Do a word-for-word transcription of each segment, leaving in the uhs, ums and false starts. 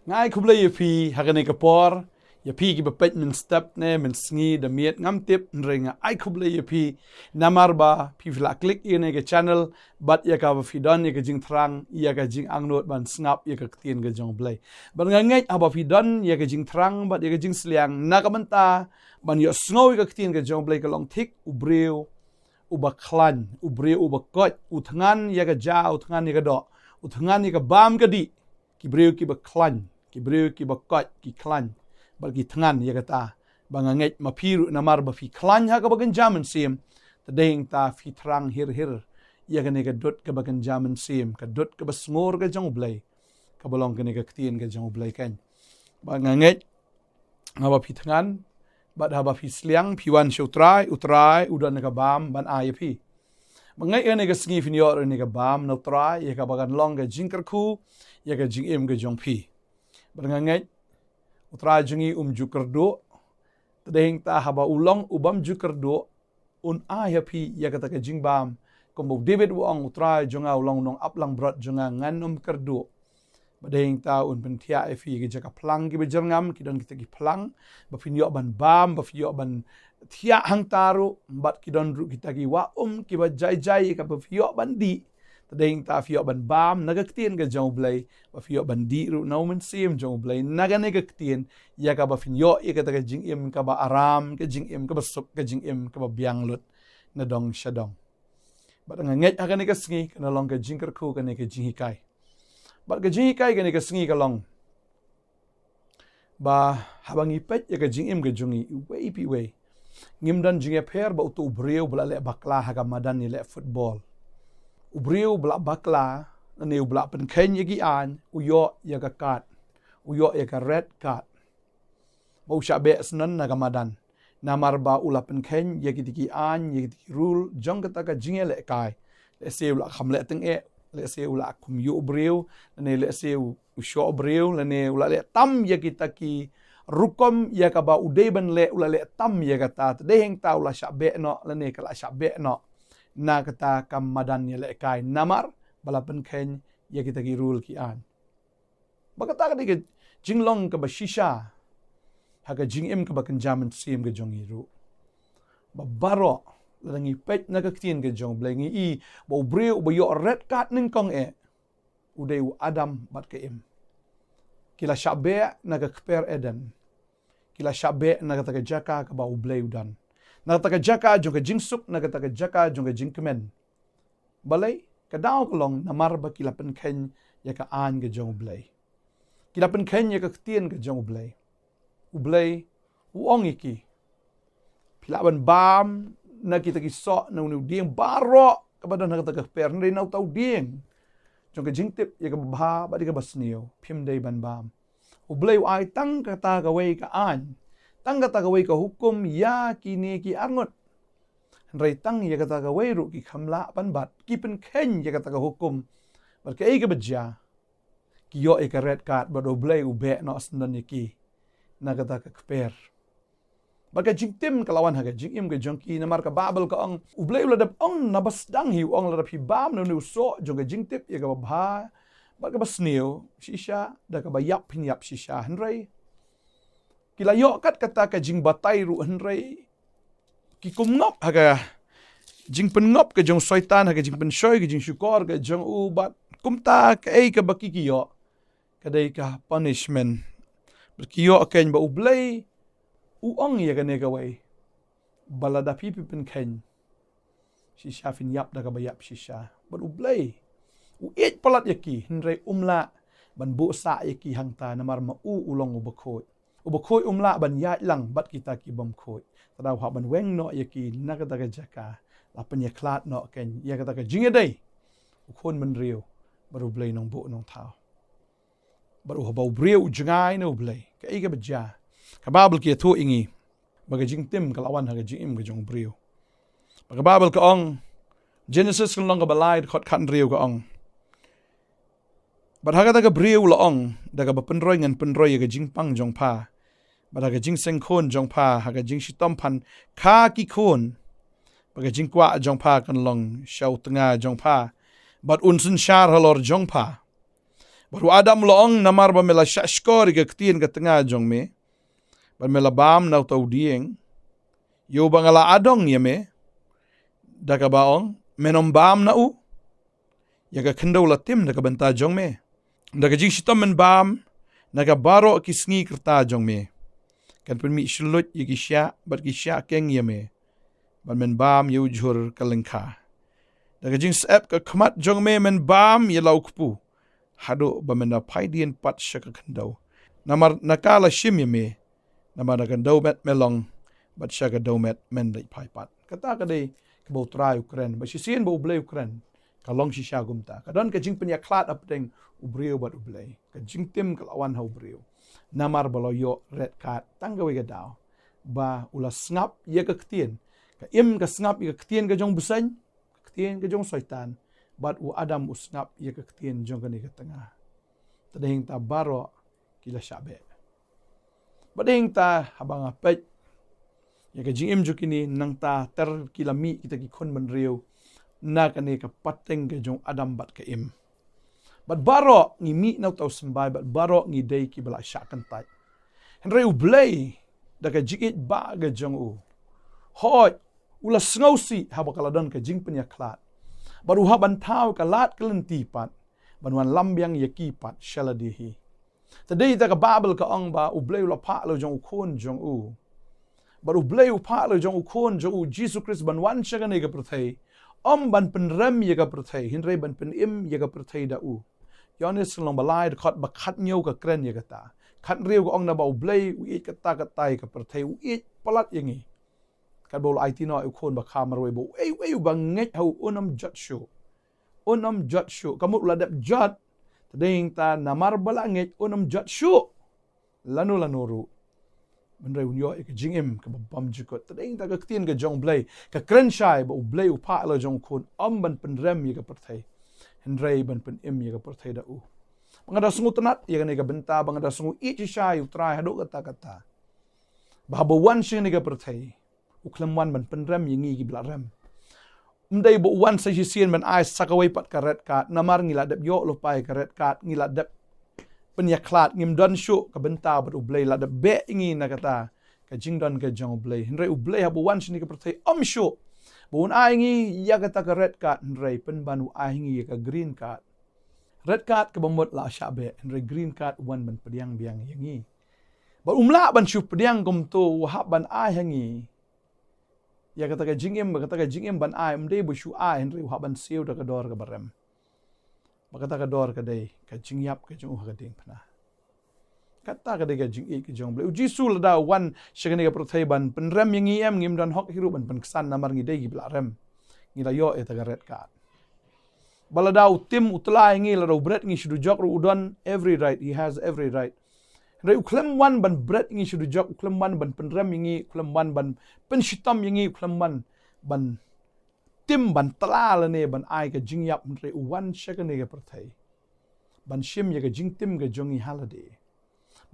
Nga ai khublei ïa phi ha kane ka por, ïa phi kiba peit mynstep ne mynsngi da miet ngam tip, hynrei nga ai khublei ïa phi namar ba phi la click ïa kane ka channel, bad ïa kaba phi don ïa ka jingthrang, ïa ka jingangnud ban sngap ïa ka ktien ka jong U Blei. Bad nga ngeit haba phi don ïa ka jingthrang bad ïa ka jingsliang na ka bynta ban ïohsngew ïa ka ktien ka jong U Blei ka long thik u briew uba khlaiñ, u briew uba koit, u thngan ïa ka ja, u thngan ïa ka doh, u thngan ïa ka bam ka dih, ki briew kiba khlaiñ, ki briew kiba koit, ki khlaiñ bad ki thngan ïa kata. Ba nga ngeit ma phi ruh namar ba phi khlaiñ ha kaba kynja mynsiem, te dei hangta phi thrang hir hir ïa kane ka dud kaba kynja mynsiem, ka dut kaba sngur ka jong U Blei, kaba long kane ka ktien ka jong U Blei kan. Ba nga ngeit haba phi thngan bad haba phi sliang, phi wan sha U Trai, U Trai u don ka bam ban ai ïa phi. Ba nga ngeit kane ka sngi phin ïoh ïa kane ka bam na U Trai, ïa kaba kan long ka jingkyrkhu ïa ka jingim ka jong phi. Bad nga ngeit U Trai jong ngi um ju kyrduh. Te dei hangta haba u long u bym ju kyrduh, un ai ha phi ïa kata ka jingbam. Kumba u David u ong, U Trai jong nga u long u nongap langbrot jong nga, ngan ym kyrduh. Bad dei hangta un pynthiah ïa phi ïa ki jaka phlang kiba jyrngam, ki don kita ki phlang ba phin ïoh ban bam, ba phin ïoh ban thiah hangta ruh, bad ki don ruh kita ki wah um kiba jai jai ïa kaba phi ïoh ban dih. Te dei hangta phi ïoh ban bam na ka ktien ka jong U Blei, ba phi ïoh ban dih ruh na U Mynsiem jong U Blei na kane ka ktien, ïa kaba phin ïoh ïa kata ka jingim kaba aram, ka jingim kaba suk, ka jingim kaba biang lut na dong sha dong. Bad nga ngeit ha kane ka sngi kan long ka jingkyrkhu, kane ka jinghikai. Bad ka jinghikai kane ka sngi ka long ba haba ngi peit ïa ka jingim ka jong ngi iwei pa iwei, ngim don jingïapher ba uto u briew ba la leh bakla ha ka madan ïaleh football. U briew ba la bakla, lane u ba la pynkheiñ ïa ki aiñ, u ïoh ïa ka kad, u ïoh ïa ka red card, ba u shah beh syndon na ka madan. Namar ba u la pynkheiñ ïa kita ki aiñ, ïa kita ki rule jong kata ka jingïalehkai. Lehse u la kham leh tyngeh, lehse u la khum ïuh briew, lane lehse u, u shoh briew, lane u la leh tam ïa kita ki rukom ïa kaba u dei ban leh, u la leh tam ïa kata. Te dei hangta u la shah beh noh, lane ka la shah beh noh na kata ka madan ïalehkai, namar ba la pynkheiñ ïa kita ki rule ki aiñ. Ba kata ka dei ka jinglong kaba shisha ha ka jingim kaba kynja mynsiem ka jong ngi ruh. Ba baroh, lada ngi peit na ka ktien ka jong U Blei, ngi i ba u briew uba ïoh red card nyngkong eh, u dei u Adam bad ka Im. Ki la shah beh na ka kper Eden. Ki la shah beh na kata ka jaka kaba U Blei u don, na kata ka jaka jong ka jingsuk, na kata ka jaka jong ka jingkmen. Balei? Ka daw ka long namar ba ki la pynkheiñ ïa ka aiñ ka jong U Blei. Ki la pynkheiñ ïa ka ktien ka jong U Blei. U Blei u ong ïa ki, phi lah ban bam na kita ki soh, na une u dieng baroh kaba don ha kata ka kper, hynrei na uta u dieng jong ka jingtip ïa kaba bha bad ïa kaba sniew phim dei ban bam. U Blei u ai tang kata kawei ka aiñ, tang kata kawei ka hukum ïa kine ki arngut. Hynrei tang ïa kata kawei ruh ki kham lah ban bat, ki pynkheiñ ïa kata ka hukum. Bad kaei kaba jia? Ki ïoh ïa ka red card bad U Blei u beh noh syndon ïa ki na kata ka kper. Bad ka jingtim ka la wan ha ka jingim ka jong ki, namar ka Baibl ka ong, U Blei u la dep ong na ba sdang hi, u ong lada phi bam na une u soh jong ka jingtip ïa kaba bha bad kaba sniew, shisha da kaba ïap phin ïap shisha. Hynrei ki la ïoh kat kata ka jingbatai ruh, hynrei ki kum ngop ha ka jingpynngop ka jong Soitan, ha ka jingpynshoi ka jingshukor ka jong u, bad kumta kaei kaba ki ki ïoh ka dei ka punishment. Bad ki ïoh keiñ ba U Blei u ong ïa kane kawei, ba lada phi phi pynkheiñ, shisha phin ïap da kaba ïap shisha. Bad U Blei u ïeit palat ïa ki, hynrei um lah ban buh sah ïa ki hangta, namar ma u u long uba khuid. Uba khuid um lah ban ïaid lang bad kita ki bym khuid. Te daw hap ban weng noh ïa ki na kata ka jaka, la pynïakhlad noh keiñ ïa kata ka jingïadei u khun bynriew bad U Blei Nongbuh Nongthaw. Bad u, haba u briew u jngai na U Blei, kaei kaba jia? Ka Baibl ka ïathuh ïa ngi ba ka jingtim ka la wan ha ka jingim ka jong u briew. Ba ka Baibl ka ong, Genesis ka lynnong kaba lai, dkhot khathynriew ka ong, bad ha kata ka briew u la ong, da kaba pynroi ngan pynroi ïa ka jingpang jong pha, bad ha ka jingseng khun jong pha, ha ka jingshitom phan kha ki khun, bad ka jingkwah jong pha kan long sha u tnga jong pha, bad un synshar halor jong pha. Bad u Adam u la ong, namar ba me la shahshkor ïa ka ktien ka tnga jong me, bad me la bam na uta u dieng, ïa uba nga la adong ïa me, da kaba ong, men ym bam na u, ïa ka khyndew la tim da ka bynta jong me. Da ka jingshitom men bam na ka baroh ki sngi kyrta jong me. Kan pynmih shylluid ïa ki shiah bad ki shiah keng ïa me, bad men bam ïa u jhur ka lyngkha. Da ka jingsep ka khmat jong me men bam ïa la u kpu, haduh ba men da phai dien pat sha ka khyndew. Namar na ka la shim ïa me, namar na ka dewmet me long, bad sha ka dewmet men leit phai pat. Kata ka dei kaba U Trai u kren, bad shisien ba U Blei u kren, ka long shisha kumta. Ka don ka jingpynïakhlad hapdeng u briew bad U Blei. Ka jingtim ka la wan ha u briew, namar ba la ïoh red card tang kawei ka daw, ba u la sngap ïa ka ktien. Ka Im ka sngap ïa ka ktien ka jong u bseiñ, ka ktien ka jong u Soitan, bad u Adam u sngap ïa ka ktien jong kane ka tnga. Te dei hangta baroh ki la shah beh. Bad dei hangta haba nga peit ïa ka jingim jong kine, nangta ter ki la mih kita ki khun bynriew na kane ka pateng ka jong u Adam bad ka Im. Bad baroh ngi mih na uta u symbai, bad baroh ngi dei kiba la shah kyntait. Hynrei U Blei, da ka jingïeit ba ka jong u, hooid, u la sngewsih haba ka la don ka jingpynïakhlad, bad u hap ban thaw ka lad ka lynti pat ban wan lam biang ïa ki pat sha lade hi. Te dei ta ka Baibl ka ong ba U Blei u la phah la u jong u khun jong u. Bad U Blei u phah la u jong u khun jong u Jisu Khrist ban wan sha kane ka pyrthei, ym ban pynrem ïa ka pyrthei, hynrei ban pynim ïa ka pyrthei da u. Ïoannis lynnong ba lai dkhot ba khathynñiew ka kren ïa kata. Khathynriew ka ong naba U Blei u ïeit katta katta ïa ka pyrthei, u ïeit palat ïa ngi. Katba u la aiti noh ïa u khun ba kha marwei, ba uei uei uba ngeit ha u un ym jot shuh. Un ym jot shuh. Ka mut u la dep jot, te dei hangta namar ba la ngeit un ym jot shuh lano lano ruh, hynrei un ïoh ïa ka jingim kaba bymjukut. Te dei hangta ka ktien ka jong U Blei ka kren shai ba U Blei u phah la u jong u khun ym ban pynrem ïa ka pyrthei, hynrei ban pynim ïa ka pyrthei da u. Ba nga da sngewtynnat ïa kane ka bynta, ba nga da sngew ïeit shisha ïa U Trai haduh katta katta, ba haba u wan sha kane ka pyrthei, u khlem wan ban pynrem ïa ngi kiba la rem. Ym dei ba u wan sa shisien ban ai sa kawei pat ka red card, namar ngi la dep ïoh lypa ïa ka red card, ngi la dep pynïakhlad, ngim don shuh ka bynta bad U Blei, la dep beh ïa ngi na kata ka jingdon ka jong U Blei. Hynrei U Blei haba u wan sha kane ka pyrthei ym shuh ba un ai ïa ngi ïa kata ka red card, hynrei pynban u ai ïa ngi ïa ka green card. Red card kaba mut la shah beh, hynrei green card u wan ban pdiang biang ïa ngi. Bad um lah ban shu pdiang kumto, u hap ban ai ha ngi ïa kata ka jingim, ba kata ka jingim ban ai, ym dei ba shu ai, hynrei u hap ban siew da ka dor kaba rem. Ba kata ka dor ka dei ka jingïap ka jong u ha ka diengphna. Kata ka dei ka jingïeit ka jong U Blei. U Jisu lada u wan sha kane ka pyrthei ban pynrem ïa ngi, em, ngim don hok hi ruh ban pynksan namar ngi dei kiba la rem. Ngi la ïoh ïa kata ka red card. Ba lada u tim u tla ïa ngi, lada u bret ïa ngi sha dujok ruh u don every right, he has every right. Hynrei u khlem wan ban bret ïa ngi sha dujok, u khlem wan ban pynrem ïa ngi, u khlem wan ban pynshitom ïa ngi, u khlem wan ban tim ban tla lane ban ai ka jingïap, hynrei u wan sha kane ka pyrthei ban shim ïa ka jingtim ka jong ngi ha lade.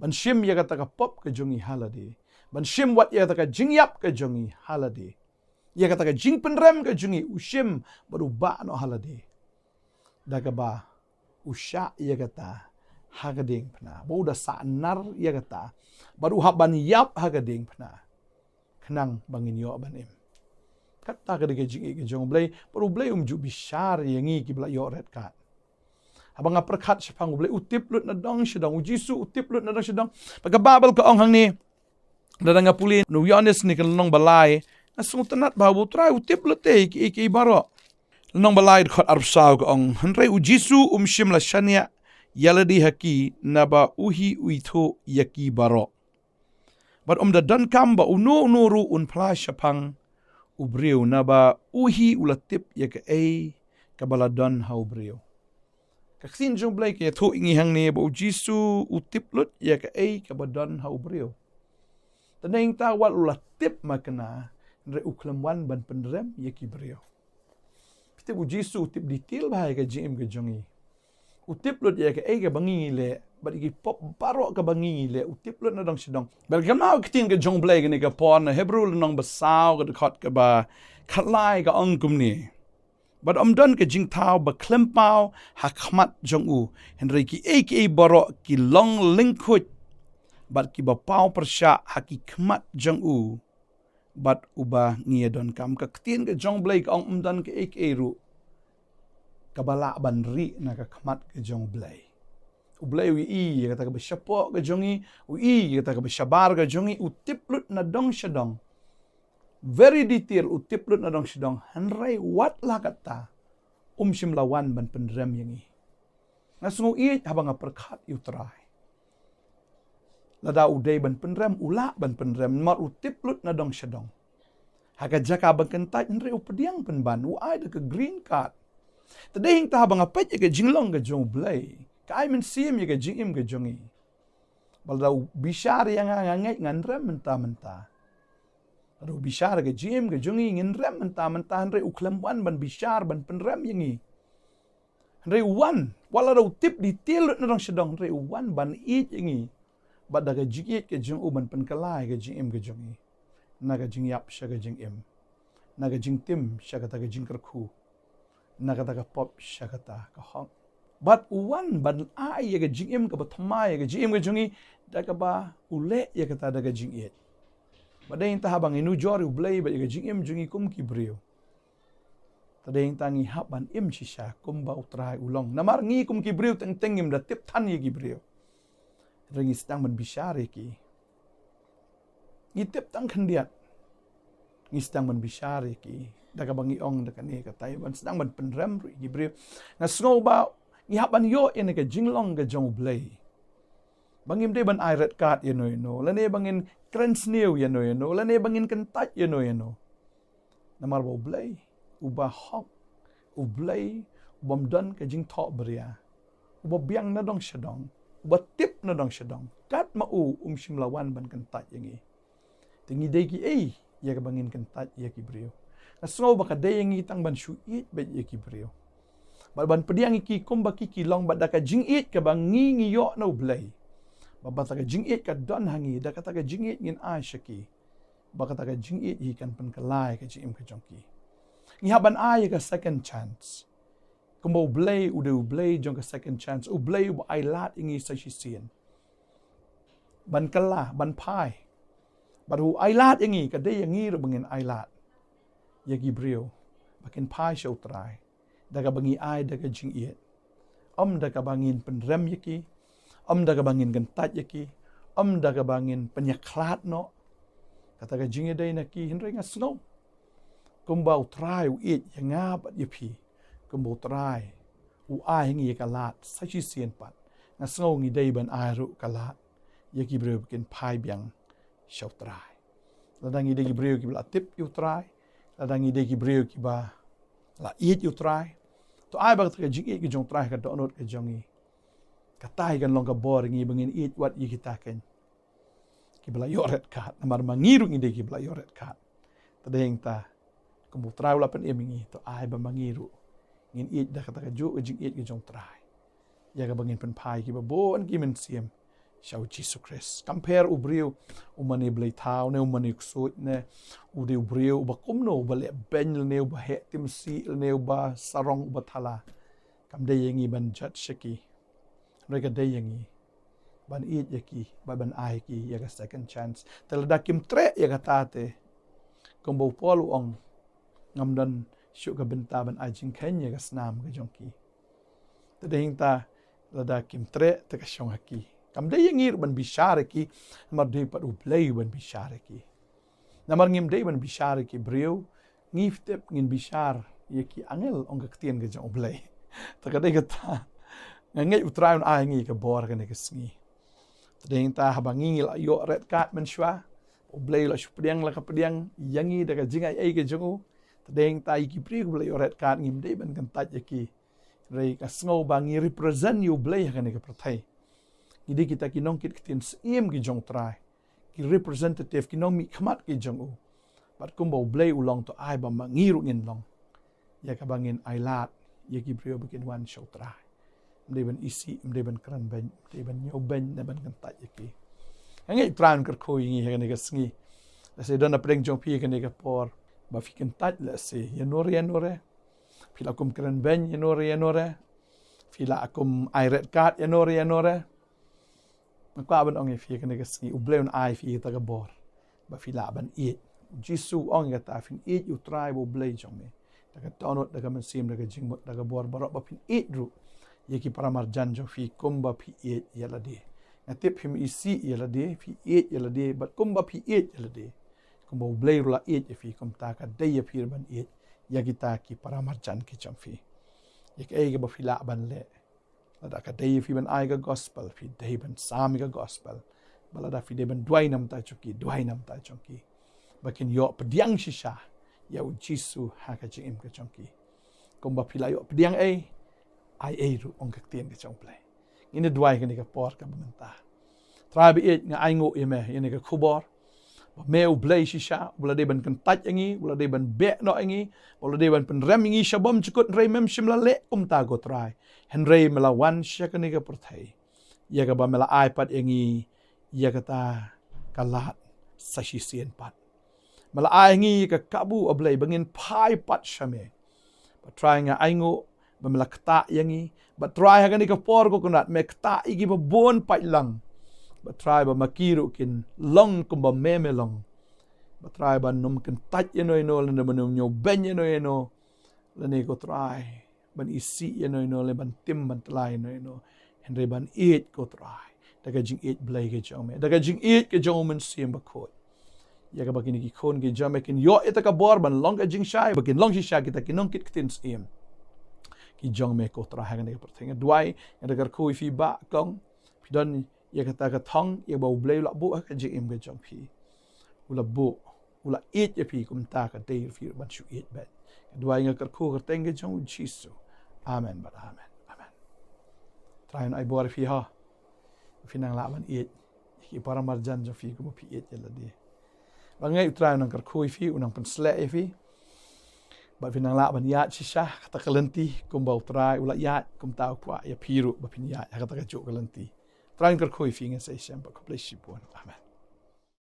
Ban shim ïa kata ka pop ka jong ngi ha lade. Ban shim wat ïa kata ka jingïap ka jong ngi ha lade. Ïa kata ka jingpynrem ka jong ngi u shim bad u bah noh ha lade. Da kaba u shah ïa kata ha ka diengphna. Ba u da sah nar ïa kata. Bad u hap ban ïap ha ka diengphna. Khnang ba ngin ïoh ban im. Kata ka dei ka jingïeit ka jong U Blei, bad U Blei um ju bishar ïa ngi kiba la ïoh red card. Haba nga pyrkhat shaphang U Blei, u tip lut na dong sha dong, u Jisu u tip lut na dong sha dong. Ba ka Baibl ka ong hangne, lada nga pule na u Ïoannis ne ka lynnong ba lai, nga sngewtynnat ba u Trai u tip lut te ïa kiei kiei baroh. Lynnong ba lai dkhot arphew saw ka ong, hynrei u Jisu um shym la shaniah ïa lade ha ki, naba u hi u ithuh ïa ki baroh. Bad um da donkam ba uno uno ruh un phla shaphang u briew, naba u hi u la tip ïa kaei kaba la don ha u briew. Ka ktien jong U Blei ka ïathuh ïa ngi hangne ba u Jisu u tip lut ïa kaei kaba don ha u briew. Te nangta wat u la tip ma kane, hynrei u khlem wan ban pynrem ïa ki briew. Phi tip u Jisu u tip detail bha ïa ka jingim ka jong ngi. U tip lut ïa kaei kaba ngi ngi leh, bad ïa ki pop baroh kaba ngi ngi leh, u tip lut na dong sha dong. Bad ka kynmaw ka ktien ka jong U Blei kane ka por na Hebru lynnong ba saw ka dkhot kaba khatlai ka ong kumne. Bad ym don ka jingthaw ba khlem paw ha khmat jong u. Hynrei kiei kiei baroh ki long lyngkhuid bad kiba paw pyrshah ha ki khmat jong u. Bad uba ngi ïa donkam. Ka ktien ka jong U Blei ka ong ym don kaei kaei ruh kaba lah ban rieh na ka khmat ka jong U Blei. U Blei u ïohi ïa kata kaba shapoh ka jong ngi, u ïohi ïa kata kaba shabar ka jong ngi, u tip lut na dong sha dong. Very detail, u tip lut na dong sha dong. Hynrei wat la katta, um shym la wan ban pynrem ïa ngi. Nga sngew ïeit haba nga pyrkhat ïa U Trai. Lada u dei ban pynrem, u lah ban pynrem, namar u tip lut na dong sha dong. Ha ka jaka ban kyntait, hynrei u pdiang pynban, u ai da ka green card. Te dei hangta haba nga peit ïa ka jinglong ka jong U Blei, ka ai mynsiem ïa ka jingim ka jong ngi. Ba lada u bishar ïa nga, nga ngeit ngan rem mynta mynta. Lada u bishar ïa ka jingim ka jong ngi, ngin rem mynta mynta, hynrei u khlem wan ban bishar, ban pynrem ïa ngi. Hynrei u wan, wat lada u tip detail lut na dong sha dong, hynrei u wan ban ïeit ïa ngi. Bad da ka jingïeit ka jong u ban pynkylla ïa ka jingim ka jong ngi. Na ka jingïap sha ka jingim. Na ka jingtim sha kata ka jingkyrkhu. Na kata ka pop sha kata ka hok. Bad u wan ban ai ïa ka jingim kaba thymmai ïa ka jingim ka jong ngi, da kaba u leh ïa kata da ka jingïeit. Bad dei hangta haba ngi nujor ïa U Blei bad ïa ka jingim jong ngi kum ki briew. Te dei hangta ngi hap ban im shisha kumba U Trai u long. Namar ngi kum ki briew teng teng ngim da tip than ïa ki briew. Hynrei ngi sdang ban bishar ïa ki. Ngi tip tang khyndiat. Ngi sdang ban bishar ïa ki. Da kaba ngi ong da kane katai ban sdang ban pynrem ruh ïa ki briew. Nga sngew ba ngi hap ban ïoh ïa kane ka jinglong ka jong U Blei. Ba ngim dei ban ai red card ïano ïano. Lane ba ngin kren sniew ïano ïano. Lane ba ngin kyntait ïano ïano. Namar ba U Blei, uba hok, U Blei, ubym don ka jingthoh bria, uba biang na dong sha dong, uba tip na dong sha dong, kat ma u um shym la wan ban kyntait ïa ngi. Te ngi dei kiei ïa kaba ngin kyntait ïa ki briew? Nga sngew ba ka dei ïa ngi tang ban shu ïeit beit ïa ki briew. Bad ban pdiang ïa ki kumba ki ki long bad da ka jingïeit kaba ngi ngi ïoh na U Blei. Bad ba kata ka jingïeit ka don ha ngi, da kata ka jingïeit ngin ai sha ki. Ba kata ka jingïeit hi kan pynkylla ïa ka jingim ka jong ki. Ngi hap ban ai ïa ka second chance. Kumba U Blei u dei U Blei jong ka second chance. U Blei uba ai lad ïa ngi sa shisien. Ban kylla, ban phai. Bad u ai lad ïa ngi, ka dei ïa ngi ruh ba ngin ai lad ïa ki briew ba kin phai sha U Trai. Da kaba ngi ai da ka jingïeit. Ym da kaba ngin pynrem ïa ki. Ym da kaba ngin kyntait ïa ki. Ym da kaba ngin pynïakhlad noh. Kata ka jingïadei na ki, hynrei nga sngew kumba U Trai u ïeit ïa nga bad ïa phi. Kumba U Trai u ai ngi ïa ka lad sa shisien pat. Nga sngew ngi dei ban ai ruh ka lad ïa ki briew ba kin phai biang sha U Trai. Lada ngi dei ki briew kiba la tip ïa U Trai, lada ngi dei ki briew kiba la ïeit ïa U Trai, to ai ba kata ka jingïeit ka jong U Trai ha ka dohnud ka jong ngi. Kata hi kan long ka bor ïa ngi ba ngin ïeit wat ïa kita kein kiba la ïoh red card, namar ma ngi ruh ngi dei kiba la ïoh red card. Te dei hangta, kumba U Trai u la pynim ïa ngi, to ai ba ma ngi ruh ngin ïeit da kata kajuh ka jingïeit ka jong U Trai. Ïa kaba ngin pynphai kiba bun ki mynsiem sha U Jisu Khrist. Kam pher u briew, u mane blei thaw ne u mane ksuid ne, u dei u briew uba kumno, uba leh beiñ lane uba heh timsih lane uba sarong uba thala. Kam dei ïa ngi ban judge sha ki. Hynrei ka dei ïa ngi ban ïeit ïa ki, ban, ban ai ki ïa ka second chance. Te lada kim treh ïa kata te, kumba u Paul u ong, ngam don shuh ka bynta ban ai jingkheiñ ïa ka snam ka jong ki. Te dei hangta lada kim treh te ka shong ha ki. Kam dei ïa ngi ruh ban bishar ïa ki, namar dei pat U Blei ban bishar ïa ki. Namar ngim dei ban bishar ïa ki briew, ngi tip ngin bishar ïa ki angel, ong ka ktien ka jong U Blei. Te ka dei kata. Nga ngeit U Trai un ai ngi ka bor kane ka sngi. Te dei hangta haba ngi ngi la ïoh red card mynshuwa, U Blei u la shu pdiang la ka pdiang ïa ngi da ka jingai ei ka jong u. Te dei hangta ïa ki briew kiba la ïoh red card ngim dei ban kyntait ïa ki. Hynrei nga sngew ba ngi represent ïa U Blei ha kane ka pyrthei. Ngi dei kita ki nongkit ktien syiem ki jong U Trai. Ki representative, ki nongmihkhmat ki jong u. Bad kumba U Blei u long to ai ba ma ngi ruh ngin long. Ïa kaba ngin ai lad ïa ki briew ba kin wan sha U Trai. Ym dei ban isih, ym dei ban kren beiñ, ym dei ban ñiew beiñ ne ban kyntait ïa ki. Nga ngeit U Trai un kyrkhu ïa ngi ha kane ka sngi. Lehse don na pdeng jong phi ha kane ka por ba phi kyntait lehse ïa nure ïa nure. Phi la kum kren beiñ ïa no re ïa no re. Phi la kum ai red card ïa no re ïa no re. Nga kwah ban ong ïa phi kane ka sngi U Blei un ai phi ïa kata ka bor ba phi lah ban ïeit. U Jisu u ong ïa kata, phin ïeit ïa U Trai ba U Blei jong me da ka dohnud, da ka mynsiem, da ka jingmut, da ka bor baroh, ba phin ïeit ruh ïa ki paramarjan jong phi kumba phi ïeit ïa lade. Nga tip phim isih ïa lade, phi ïeit ïa lade bad kumba phi ïeit ïa lade, kumba U Blei ruh u la ïeit ïa phi, kumta ka dei ïa phi ruh ban ïeit ïa kita ki paramarjan ki jong phi. Ïa kaei kaba phi lah ban leh. Lada ka dei ïa phi ban ai ka gospel, phi dei ban sam ïa ka gospel. Bad lada phi dei ban duwai na ka bynta jong ki, duwai na ka bynta jong ki, ba kin ïoh pdiang shisha ïa U Jisu ha ka jingim ka jong ki. Kumba phi la ïoh pdiang ei, ai ei ruh, ong ka ktien ka jong U Blei. Ngin ïa duwai kane ka por kaba mynta. Trai ba ïeit, nga ainguh ïa me ïa kane ka khubor, ba me U Blei shisha uba la dei ban kyntait ïa ngi, uba la dei ban beh noh ïa ngi, uba la dei ban pynrem ïa ngi sha bymjukut, hynrei mem shym la leh kumta, ko Trai. Hynrei me la wan sha kane ka pyrthei, ïa kaba me la ai pat ïa ngi ïa kata ka lad sa shisien pat. Me la ai ïa ngi ïa ka kabu, A Blei, ba ngin phai pat sha me. Bad Trai, nga ainguh ba me la ktah ïa ngi. Bad Trai, ha kane ka por, ko Kynrad, me ktah ïa kiba bun pat lang. Bad Trai, ba ma ki ruh kin long kumba me, me long. Bad Trai, ban ym kyntait ïano ïano, lane ban ym ñiew beiñ ïano ïano, lane, ko Trai, ban isih ïano ïano, lane ban tim ban tlai ïano ïano. Hynrei ban ïeit, ko Trai, da ka jingïeit Blei ka jong me, da ka jingïeit ka jong U Mynsiem Bakhuid, ïa kaba kine ki khun ki jong me kin ïoh ïa kata ka bor ban long ka jingshai, ba kin long shisha kita ki nongkit ktien syiem ki jong me, ko Trai, ha kane ka pyrthei. Nga duwai, nga da kyrkhu ïa phi, Bah, Kong. Phi don ïa kata ka thong ïa kaba U Blei u la buh ha ka jingim ka jong phi. U la buh, u la ïeit ïa phi, kumta ka dei ïa phi ruh ban shu ïeit bad. Nga duwai, nga kyrkhu ha ka kyrteng ka jong U Jisu. Amen bad amen. Amen. Trai un ai bor ïa phi, ha. Phin nang lah ban ïeit ïa ki paramarjan jong phi kumba phi ïeit ïa lade. Ba nga ngeit U Trai un nang kyrkhu ïa phi, un nang pynsleh ïa phi. Bad phin nang lah ban ïaid shisha ha kata ka lynti kumba U Trai u la ïaid, kumta u kwah ïa phi ruh ba phin ïaid ha kata ka juh ka lynti. Trai un kyrkhu ïa phi, ngin sa ïashem bad, God bless you, bun. Amen.